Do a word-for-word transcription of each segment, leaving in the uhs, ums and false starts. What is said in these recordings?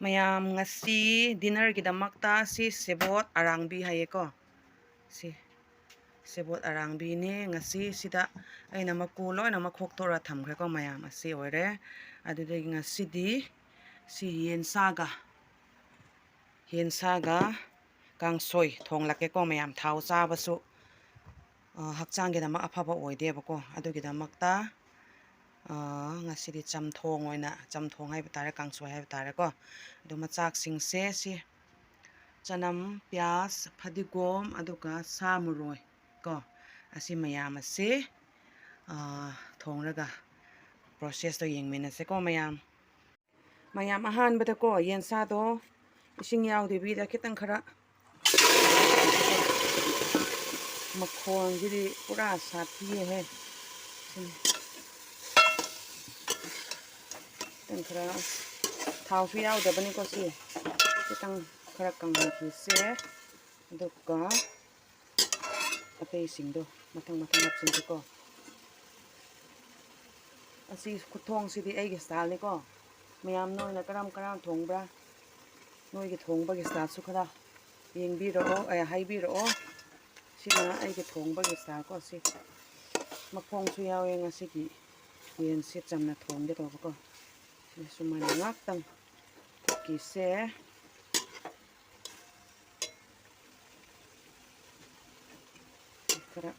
ꯃꯌꯥꯝ, ꯉꯁꯤ dinnerꯒꯤꯗꯃꯛꯇ ꯁꯤ ꯁꯦꯕꯣꯠ ꯑꯔꯥꯡꯕꯤ ꯍꯥꯏꯌꯦꯀꯣ꯫ ꯁꯤ ꯁꯦꯕꯣꯠ ꯑꯔꯥꯡꯕꯤꯅꯦ꯫ ꯉꯁꯤ ꯁꯤꯗ ꯑꯩꯅ ꯃꯀꯨ ꯂꯣꯏꯅꯃꯛ ꯈꯣꯛꯇꯣꯛꯑ ꯊꯝꯈ꯭ꯔꯦꯀꯣ ꯃꯌꯥꯝ꯫ ꯑꯁꯤ ꯑꯣꯏꯔꯦ꯫ ꯑꯗꯨꯗꯒꯤ ꯉꯁꯤꯗꯤ ꯁꯤ ꯌꯦꯟꯁꯥꯒ, ꯌꯦꯟꯁꯥꯒ ꯀꯥꯡꯁꯣꯏ ꯊꯣꯡꯂꯛꯀꯦꯀꯣ ꯃꯌꯥꯝ꯫ ꯊꯥꯎ ꯆꯥꯕꯁꯨ, ꯑ, ꯍꯛꯆꯥꯡꯒꯤꯗꯃꯛ ꯑꯐꯕ ꯑꯣꯏꯗꯦꯕꯀꯣ꯫ ꯑꯗꯨꯒꯤꯗꯃꯛꯇ, ꯑ, ꯉꯁꯤꯗꯤ ꯆꯝꯊꯣꯡ ꯑꯣꯏꯅ, ꯆꯝꯊꯣꯡ ꯍꯥꯏꯕ ꯇꯥꯔꯦ, ꯀꯥꯡꯁꯣꯏ ꯍꯥꯏꯕ ꯇꯥꯔꯦꯀꯣ꯫ ꯑꯗꯨ ꯃꯆꯥꯛꯁꯤꯡꯁꯦ ꯁꯤ ꯆꯅꯝ, ꯄꯤꯌꯥꯁ, ꯐꯗꯤꯒꯣꯝ, ꯑꯗꯨꯒ ꯁꯥ ꯃꯔꯣꯏ ꯀꯣ, ꯑꯁꯤ ꯃꯌꯥꯝ ꯑꯁꯤ, ꯑ, ꯊꯣꯡꯔꯒ processꯇꯣ ꯌꯦꯡꯃꯤꯟꯅꯁꯦꯀꯣ ꯃꯌꯥꯝ꯫ ꯃꯌꯥꯝ, ꯑꯍꯥꯟꯕꯗꯀꯣ ꯌꯦꯟꯁꯥꯗꯣ ꯏꯁꯤꯡ ꯌꯥꯎꯗꯕꯤꯗ ꯈꯤꯇꯪ ꯈꯔ, ꯃꯈꯣꯟꯁꯤꯗꯤ ꯄꯨꯔꯥ ꯁꯥꯊꯤꯌꯦꯍꯦ꯫ ꯁꯤꯅꯤ꯫ ꯈꯤꯇꯪ ꯈꯔ, ꯊꯥꯎꯁꯨ ꯌꯥꯎꯗꯕꯅꯤꯀꯣ ꯁꯤ꯫ ꯈꯤꯇꯪ ꯈꯔ ꯀꯪꯍꯟꯈꯤꯁꯦ꯫ ꯑꯗꯨꯒ ꯑꯇꯩꯁꯤꯡꯗꯣ ꯃꯊꯪ ꯃꯊꯪ ꯍꯥꯞꯆꯤꯟꯁꯤꯀꯣ꯫ ꯑꯁꯤ ꯈꯨꯊꯣꯡꯁꯤꯗꯤ ꯑꯩꯒꯤ styleꯅꯤꯀꯣ꯫ ꯃꯌꯥꯝ ꯅꯣꯏꯅ ꯀꯔꯝ ꯀꯔꯝ ꯊꯣꯡꯕ꯭ꯔꯥ? ꯅꯣꯏꯒꯤ ꯊꯣꯡꯕꯒꯤ styleꯁꯨ ꯈꯔ ꯌꯦꯡꯕꯤꯔꯛꯑꯣ, ꯑꯦ, ꯍꯥꯏꯕꯤꯔꯛꯑꯣ꯫ ꯁꯤꯅ ꯑꯩꯒꯤ ꯊꯣꯡꯕꯒꯤ styleꯀꯣ꯫ ꯁꯤ ꯃꯈꯣꯡꯁꯨ ꯌꯥꯎꯋꯦ ꯉꯁꯤꯒꯤ ꯌꯦꯟꯁꯦ ꯆꯝꯅ ꯊꯣꯡꯒꯦ ꯇꯧꯕꯀꯣ꯫ ꯁꯤ ꯁꯨꯃꯥꯏꯅ ꯉꯥꯛꯇꯪ ꯐꯨꯠꯈꯤꯁꯦ꯫ ꯈꯔ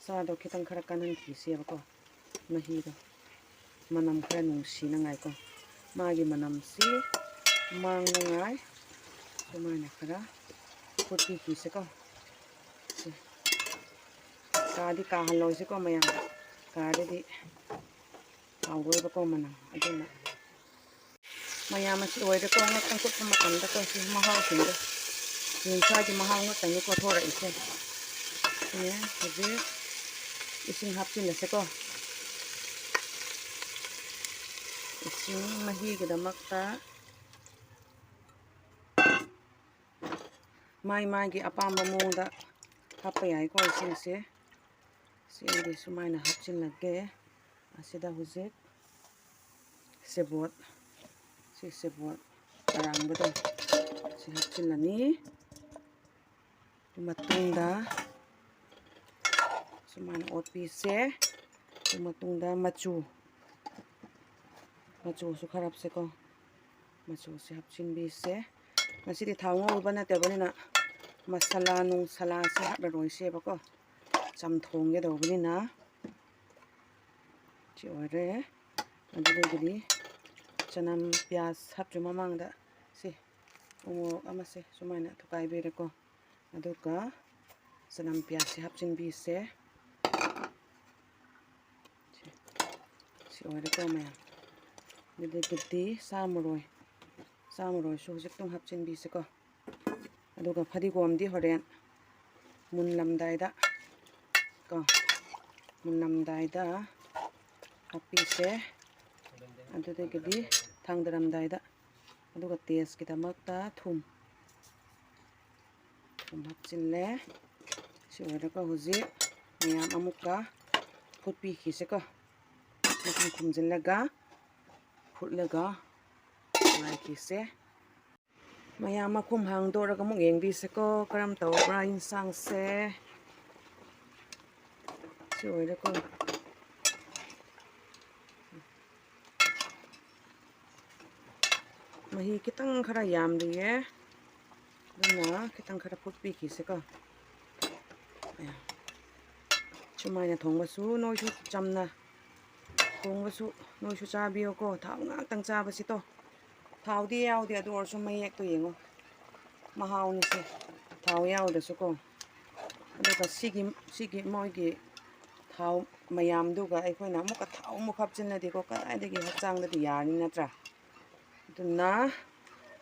ꯁꯥꯗꯣ ꯈꯤꯇꯪ ꯈꯔ ꯀꯟꯍꯟꯈꯤꯁꯦꯕꯀꯣ, ꯃꯍꯤꯗꯣ ꯃꯅꯝ ꯈꯔ ꯅꯨꯡꯁꯤꯅꯉꯥꯏꯀꯣ, ꯃꯥꯒꯤ ꯃꯅꯝꯁꯤ ꯃꯥꯡꯅꯉꯥꯏ꯫ ꯑꯗꯨꯃꯥꯏꯅ ꯈꯔ ꯐꯨꯠꯄꯤꯈꯤꯁꯦꯀꯣ꯫ ꯁꯦ꯫ ꯀꯥꯗꯤ ꯀꯥꯍꯜꯂꯣꯏꯁꯦꯀꯣ ꯃꯌꯥꯝ, ꯀꯥꯗꯗꯤ ꯍꯥꯎꯔꯣꯏꯕꯀꯣ ꯃꯅꯝ꯫ ꯑꯗꯨꯅ ꯃꯌꯥꯝ ꯑꯁꯤ ꯑꯣꯏꯔꯦꯀꯣ, ꯉꯥꯛꯇꯪ ꯐꯨꯠꯄ ꯃꯇꯝꯗꯀꯣ ꯁꯤ ꯃꯍꯥꯎꯁꯤꯡꯗꯣ, ꯌꯦꯟꯁꯥꯒꯤ ꯃꯍꯥꯎ ꯉꯥꯛꯇꯅꯤꯀꯣ ꯊꯣꯔꯛꯏꯁꯦ꯫ ꯁꯤꯅꯦ ꯍꯧꯖꯤꯛ ꯏꯁꯤꯡ ꯍꯥꯞꯆꯤꯜꯂꯁꯦꯀꯣ꯫ ꯏꯁꯤꯡ ꯃꯍꯤꯒꯤꯗꯃꯛꯇ ꯃꯥꯏ ꯃꯥꯒꯤ ꯑꯄꯥꯝꯕ ꯃꯑꯣꯡꯗ ꯍꯥꯞꯄ ꯌꯥꯏꯀꯣ ꯏꯁꯤꯡꯁꯦ꯫ ꯁꯤ ꯑꯩꯗꯤ ꯁꯨꯃꯥꯏꯅ ꯍꯥꯞꯆꯤꯜꯂꯒꯦ꯫ ꯑꯁꯤꯗ ꯍꯧꯖꯤꯛ ꯁꯦꯕꯣꯠ ꯁꯤ ꯁꯦꯕꯣꯠ ꯑꯔꯥꯡꯕꯗꯣ ꯁꯤ ꯍꯥꯞꯆꯤꯜꯂꯅꯤ꯫ ꯑꯗꯨ ꯃꯇꯨꯡꯗ ꯁꯨꯃꯥꯏꯅ ꯑꯣꯠꯄꯤꯁꯦ꯫ ꯑꯗꯨ ꯃꯇꯨꯡꯗ ꯃꯆꯨ, ꯃꯆꯨꯁꯨ ꯈꯔ ꯍꯥꯞꯁꯦꯀꯣ꯫ ꯃꯆꯨꯁꯦ ꯍꯥꯞꯆꯤꯟꯕꯤꯁꯦ꯫ ꯉꯁꯤꯗꯤ ꯊꯥꯎ ꯉꯧꯔꯨꯕ ꯅꯠꯇꯕꯅꯤꯅ ꯃꯁꯥꯂꯥ ꯅꯨꯡꯁꯥꯂꯥꯁꯦ ꯍꯥꯞꯂꯔꯣꯏꯁꯦꯕꯀꯣ꯫ ꯆꯝꯊꯣꯡꯒꯦ ꯇꯧꯕꯅꯤꯅ꯫ ꯁꯤ ꯑꯣꯏꯔꯦ꯫ ꯑꯗꯨꯗꯒꯤꯗꯤ ꯆꯅꯝ, ꯄꯤꯌꯥꯁ ꯍꯥꯞꯇ꯭ꯔꯤ ꯃꯃꯥꯡꯗ ꯁꯤ ꯎꯃꯣꯔꯣꯛ ꯑꯃꯁꯦ ꯁꯨꯃꯥꯏꯅ ꯊꯨꯒꯥꯏꯕꯤꯔꯦꯀꯣ꯫ ꯑꯗꯨꯒ ꯆꯅꯝ, ꯄꯤꯌꯥꯁꯁꯦ ꯍꯥꯞꯆꯤꯟꯕꯤꯁꯦ꯫ ꯁꯤ, ꯁꯤ ꯑꯣꯏꯔꯦꯀꯣ ꯃꯌꯥꯝ꯫ ꯑꯗꯨꯗꯒꯤꯗꯤ ꯁꯥ ꯃꯔꯣꯏ, ꯁꯥ ꯃꯔꯣꯏꯁꯨ ꯍꯧꯖꯤꯛꯇꯪ ꯍꯥꯞꯆꯤꯟꯕꯤꯁꯦꯀꯣ꯫ ꯑꯗꯨꯒ ꯐꯗꯤꯒꯣꯝꯗꯤ ꯍꯣꯔꯦꯟ ꯃꯨꯟꯂꯝꯗꯥꯏꯗ ꯀꯣ, ꯃꯨꯟꯂꯝꯗꯥꯏꯗ ꯍꯥꯞꯄꯤꯁꯦ꯫ ꯑꯗꯨꯗꯒꯤꯗꯤ ꯊꯥꯡꯗꯔꯝꯗꯥꯏꯗ, ꯑꯗꯨꯒ ꯇꯦꯁꯀꯤꯗꯃꯛꯇ ꯊꯨꯝ, ꯊꯨꯝ ꯍꯥꯞꯆꯤꯜꯂꯦ꯫ ꯁꯤ ꯑꯣꯏꯔꯒ ꯍꯧꯖꯤꯛ ꯃꯌꯥꯝ ꯑꯃꯨꯛꯀ ꯐꯨꯠꯄꯤꯈꯤꯁꯦꯀꯣ꯫ ꯃꯈꯨꯝ ꯈꯨꯝꯖꯤꯜꯂꯒ ꯐꯨꯠꯂꯒ ꯉꯥꯏꯈꯤꯁꯦ꯫ ꯃꯌꯥꯝ ꯃꯈꯨꯝ ꯍꯥꯡꯗꯣꯛꯂꯒ ꯑꯃꯨꯛ ꯌꯦꯡꯕꯤꯁꯦꯀꯣ, ꯀꯔꯝ ꯇꯧꯕ꯭ꯔꯥ ꯏꯟꯁꯥꯡꯁꯦ꯫ ꯁꯤ ꯑꯣꯏꯔꯦꯀꯣ꯫ ꯃꯍꯤ ꯈꯤꯇꯪ ꯈꯔ ꯌꯥꯝꯔꯤꯌꯦ, ꯑꯗꯨꯅ ꯈꯤꯇꯪ ꯈꯔ ꯐꯨꯠꯄꯤꯈꯤꯁꯦꯀꯣ꯫ ꯑꯌꯥ꯫ ꯁꯨꯃꯥꯏꯅ ꯊꯣꯡꯕꯁꯨ ꯅꯣꯏꯁꯨ ꯆꯝꯅ ꯊꯣꯡꯕꯁꯨ ꯅꯣꯏꯁꯨ ꯆꯥꯕꯤꯌꯣꯀꯣ꯫ ꯊꯥꯎ ꯉꯥꯛꯇꯪ ꯆꯥꯕꯁꯤꯇꯣ꯫ ꯊꯥꯎꯗꯤ ꯌꯥꯎꯗꯦ, ꯑꯗꯨ ꯑꯣꯏꯔꯁꯨ ꯃꯌꯦꯛꯇꯣ ꯌꯦꯡꯉꯣ꯫ ꯃꯍꯥꯎꯅꯤꯁꯦ꯫ ꯊꯥꯎ ꯌꯥꯎꯗ꯭ꯔꯁꯨꯀꯣ꯫ ꯑꯗꯨꯒ ꯁꯤꯒꯤ, ꯁꯤꯒꯤ ꯃꯣꯏꯒꯤ ꯊꯥꯎ ꯃꯌꯥꯝꯗꯨꯒ ꯑꯩꯈꯣꯏꯅ ꯑꯃꯨꯛꯀ ꯊꯥꯎ ꯑꯃꯨꯛ ꯍꯥꯞꯆꯤꯜꯂꯗꯤꯀꯣ, ꯀꯗꯥꯏꯗꯒꯤ ꯍꯛꯆꯥꯡꯗꯗꯤ ꯌꯥꯔꯅꯤ ꯅꯠꯇ꯭ꯔꯥ? ꯑꯗꯨꯅ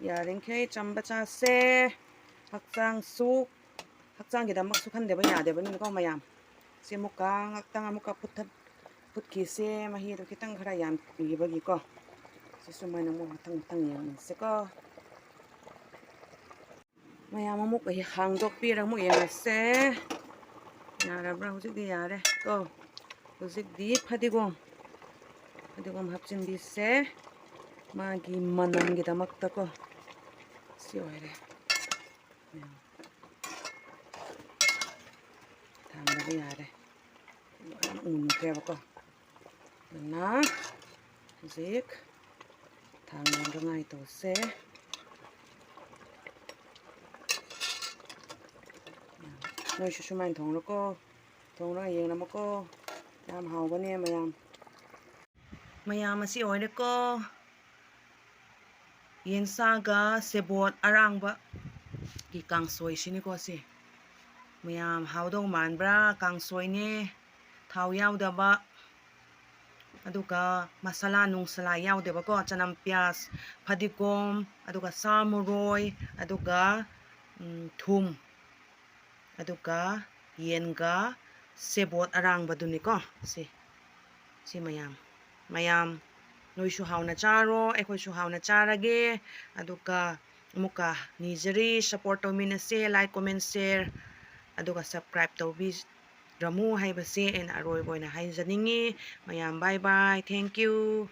ꯌꯥꯔꯤꯈꯩ ꯆꯝꯕ ꯆꯥꯁꯦ꯫ ꯍꯛꯆꯥꯡꯁꯨ, ꯍꯛꯆꯥꯡꯒꯤꯗꯃꯛꯁꯨ ꯈꯟꯗꯕ ꯌꯥꯗꯕꯅꯤꯅꯀꯣ ꯃꯌꯥꯝ꯫ ꯁꯤ ꯑꯃꯨꯛꯀ ꯉꯥꯛꯇꯪ ꯑꯃꯨꯛꯀ ꯐꯨꯠꯊꯠ-, ꯐꯨꯠꯈꯤꯁꯦ꯫ ꯃꯍꯤꯗꯣ ꯈꯤꯇꯪ ꯈꯔ ꯌꯥꯝ ꯄꯤꯕꯒꯤꯀꯣ꯫ ꯁꯤ ꯁꯨꯃꯥꯏꯅ ꯑꯃꯨꯛ ꯃꯊꯪ ꯃꯊꯪ ꯌꯦꯡꯁꯦꯀꯣ꯫ ꯃꯌꯥꯝ ꯑꯃꯨꯛ ꯑꯩ ꯍꯥꯡꯗꯣꯛꯄꯤꯔ ꯑꯃꯨꯛ ꯌꯦꯡꯉꯁꯦ꯫ ꯌꯥꯔꯕ꯭ꯔꯥ? ꯍꯧꯖꯤꯛꯇꯤ ꯌꯥꯔꯦ ꯀꯣ꯫ ꯍꯧꯖꯤꯛꯇꯤ ꯐꯗꯤꯒꯣꯝ, ꯐꯗꯤꯒꯣꯝ ꯍꯥꯞꯆꯤꯟꯕꯤꯁꯦ꯫ ꯃꯥꯒꯤ ꯃꯅꯝꯒꯤꯗꯃꯛꯇꯀꯣ꯫ ꯁꯤ ꯑꯣꯏꯔꯦ꯫ ꯊꯥꯡꯗꯕ ꯌꯥꯔꯦ꯫ ꯂꯣꯏꯅ ꯎꯅꯈ꯭ꯔꯦꯕꯀꯣ꯫ ꯑꯗꯨꯅ ꯍꯧꯖꯤꯛ ꯊꯥꯡ ꯌꯣꯟꯅꯉꯥꯏ ꯇꯧꯁꯦ꯫ ꯅꯣꯏꯁꯨ ꯁꯨꯃꯥꯏꯅ ꯊꯣꯡꯂꯣꯀꯣ꯫ ꯊꯣꯡꯂꯒ ꯌꯦꯡꯂꯝꯃꯨꯀꯣ꯫ ꯌꯥꯝ ꯍꯥꯎꯕꯅꯦ ꯃꯌꯥꯝ꯫ ꯃꯌꯥꯝ, ꯑꯁꯤ ꯑꯣꯏꯔꯦꯀꯣ꯫ ꯌꯦꯟꯁꯥꯒ ꯁꯦꯕꯣꯠ ꯑꯔꯥꯡꯕꯒꯤ ꯀꯥꯡꯁꯣꯏꯁꯤꯅꯤꯀꯣ ꯁꯤ꯫ ꯃꯌꯥꯝ, ꯍꯥꯎꯗꯧ ꯃꯥꯟꯕ꯭ꯔꯥ? ꯀꯥꯡꯁꯣꯏꯅꯦ, ꯊꯥꯎ ꯌꯥꯎꯗꯕ, ꯑꯗꯨꯒ ꯃꯁꯥꯂꯥ ꯅꯨꯡꯁꯥꯂꯥ ꯌꯥꯎꯗꯦꯕꯀꯣ꯫ ꯆꯅꯝ, ꯄꯤꯌꯥꯁ, ꯐꯗꯤꯒꯣꯝ, ꯑꯗꯨꯒ ꯁꯥ ꯃꯔꯣꯏ, ꯑꯗꯨꯒ, ꯎꯝ, ꯊꯨꯝ, ꯑꯗꯨꯒ ꯌꯦꯟꯒ ꯁꯦꯕꯣꯠ ꯑꯔꯥꯡꯕꯗꯨꯅꯤꯀꯣ ꯁꯤ꯫ ꯁꯤ ꯃꯌꯥꯝ, ꯃꯌꯥꯝ, ꯅꯣꯏꯁꯨ ꯍꯥꯎꯅ ꯆꯥꯔꯣ, ꯑꯩꯈꯣꯏꯁꯨ ꯍꯥꯎꯅ ꯆꯥꯔꯒꯦ꯫ ꯑꯗꯨꯒ ꯑꯃꯨꯛꯀ ꯅꯤꯖꯔꯤ, support ꯇꯧꯃꯤꯟꯅꯁꯦ, like, comment, share, ꯑꯗꯨꯒ subscribe ꯇꯧꯕꯤꯔꯝꯃꯨ ꯍꯥꯏꯕꯁꯦ ꯑꯩꯅ ꯑꯔꯣꯏꯕ ꯑꯣꯏꯅ ꯍꯥꯏꯖꯅꯤꯡꯉꯤ꯫ ꯃꯌꯥꯝ, bye bye, thank you꯫